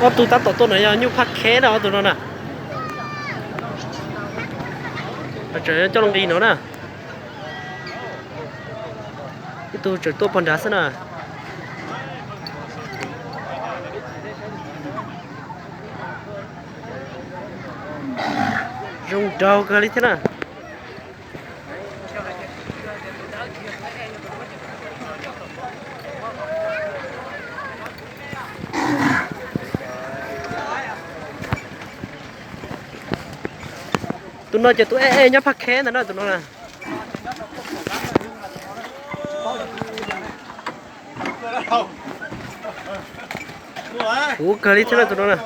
Ob tug tab tom tuaj no yog nyuj phaj kheb na, ob tug no na. Tseem coj los nqis no na. Ib tug tseem tuaj pog nrad xwb na. Zoo nraug kawg li thiab na. Tus no ces tus ej ej nyob phaj kheb ntag na, tus no na. Huv kawg li thiab na tus no na.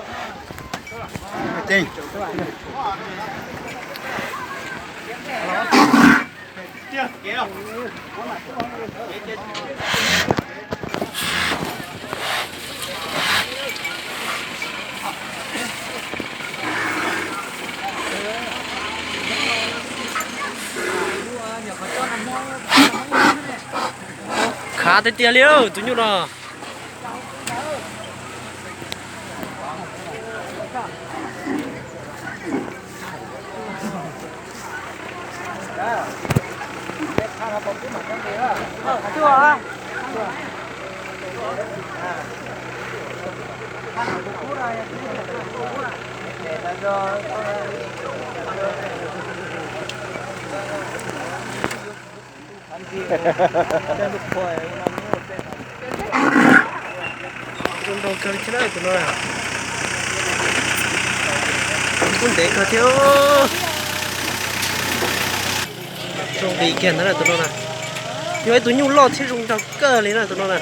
Khav tiag tiag li tus nyuj no. Zoo nraug kawg li thiab na tus no. Kub ntev kawg thiab. Zoo nqis kiag ntawd na tus no na. Yog ib tug nyuj loj thiab zoo nraug kawg li na tus no na.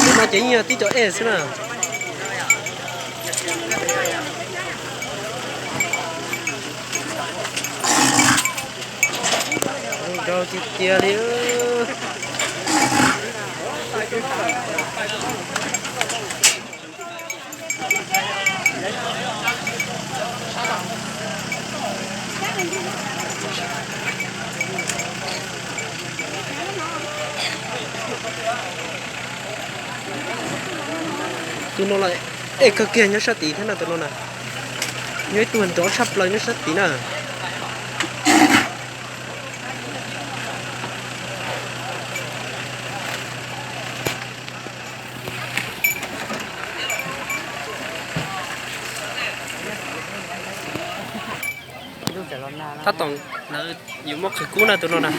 Tus no ces yeej yog tib co ej xwb na. Zoo nraug tiag tiag li. Tus no los ej kawg kiag nyob sab tid thiab na tus no na. Nyob ib tug nrov tshaj plaws nyob sab tid na. Tab tom lawv yuav muab qhwv kub na tus no na.